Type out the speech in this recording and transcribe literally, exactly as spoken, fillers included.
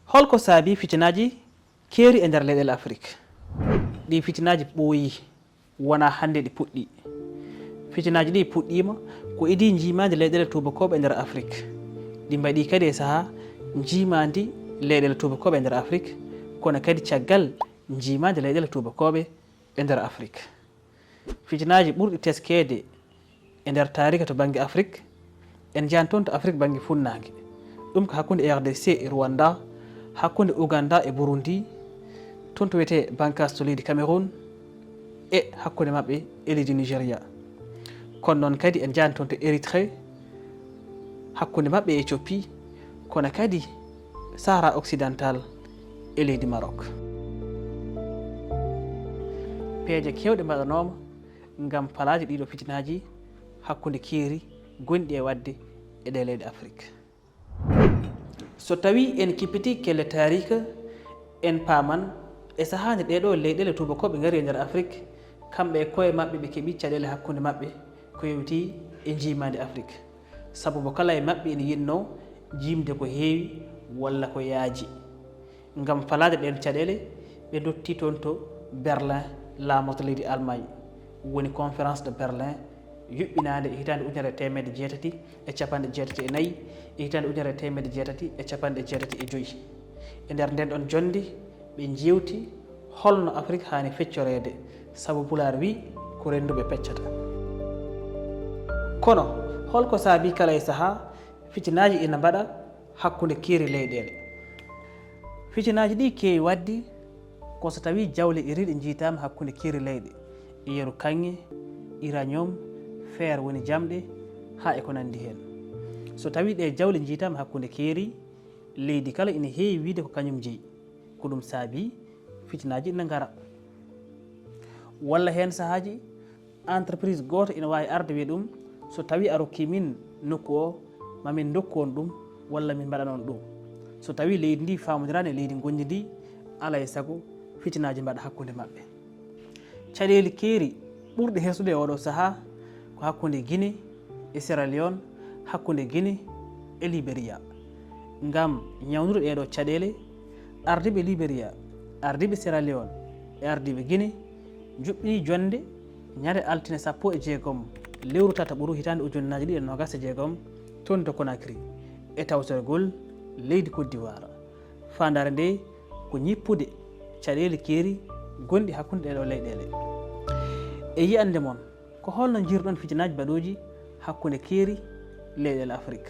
Holko saabi fitinaaji keeri e nder leyɗeele Afrik? Ɗii fitinaaji ɓooyii, wonaa hannde ɗi puɗɗii. Fitinaaji ɗii puɗɗiima ko idii njiimaandi leyɗeele tuubakooɓe e nder Afrik. Ɗi mbaɗii kadi e sahaa njiimaandi leyɗeele tuubakooɓe e nder Afrik, kono kadi caggal njiimaandi leyɗeele tuubakooɓe e nder Afrik. Fitinaaji ɓurɗi teskeede e nder taarika to bannge Afrik, en njahan toon to Afrik bannge funnaange. Ɗum ko hakkunde R D C e Rwanda, hakkunde Uganda e Burundi, toon to wiyetee Bankas to leydi Cameroun, e hakkunde maɓɓe e leydi Nigeria. Kono noon kadi en njahan toon to Érythrée, hakkunde maɓɓe e Éthiopie, kono kadi Sahara Occidental e leydi Maroc. Peeje keewɗe mbaɗanooma ngam falaade ɗiiɗo fitinaaji hakkunde keeri gonɗi e waɗde e ɗee leyɗe Afrik. So tawii en kippitii kelle taarika, en paaman e sahaa nde ɗee ɗoo leyɗeele tuubakooɓe ngari e nder Afrik, kamɓe e koye maɓɓe ɓe keɓi caɗeele hakkunde maɓɓe ko yowiti e njiimaandi Afrik. Sabu mo kala e maɓɓe ina yiɗnoo jiimde ko heewi walla ko yaaji. Ngam falaade ɗeen caɗeele, ɓe nduttii toon to Berlin, laamorto leydi Allemagne, woni Conférence de Berlin, yuɓɓinaande e hitaande ujunere e teemedde jeetati e capanɗe jeetati e nayi, e hitaande ujunere e teemedde jeetati e capanɗe jeetati e joy. E nder ndeen ɗoon jonnde, ɓe njeewti holno Afrik haani feccoreede, sabu Pulaar wiyi ko renndu ɓe peccata. Kono, holko saabii kala e sahaa fitinaaji ina mbaɗa hakkunde keeri leyɗeele? Fitinaaji ɗii keewi waɗde ko so tawii jawle e riiɗe njiytaama hakkunde keeri leyɗe, e yeru kaŋŋe, uranium, fer woni jamɗe, haa e ko nanndi heen. So tawii ɗee jawle njiytaama hakkunde keeri, leydi kala ina heewi wiyde ko kañum jeyi. Ko ɗum saabii fitinaaji ina ngara. Walla heen sahaaji, entreprise gooto ina waawi arde wiya ɗum, so tawii a rokkii min nokku o, ma min ndokku on ɗum, walla min mbaɗan on ɗum. So tawii leydi ndi faamondiraani e leydi ngonndi ndi, alaa e sago fitinaaji mbaɗa hakkunde maɓɓe. Caɗeele keeri ɓurɗe hersude e oɗo sahaa ko hakkunde Guinée e Sierra Leone, hakkunde Guinée e Liberia. Ngam ñawnude ɗee ɗoo caɗeele, ardiiɓe Liberia, ardiiɓe Sierra Leone e ardiiɓe Guinée njuɓɓinii jonnde ñande altine sappo e jeegom lewru tataɓuru hitaande ujunnaji ɗiɗi e noogas e jeegom toon to Conakry e tawtoregol leydi Côte d'Ivoire. Faandaare nde ko ñippude caɗeele keeri gonɗi hakkunde ɗee ɗoo leyɗeele. E yiyannde mon, ko holno njiiruɗon fitinaaji baɗooji hakkunde keeri leyɗeele Afrik?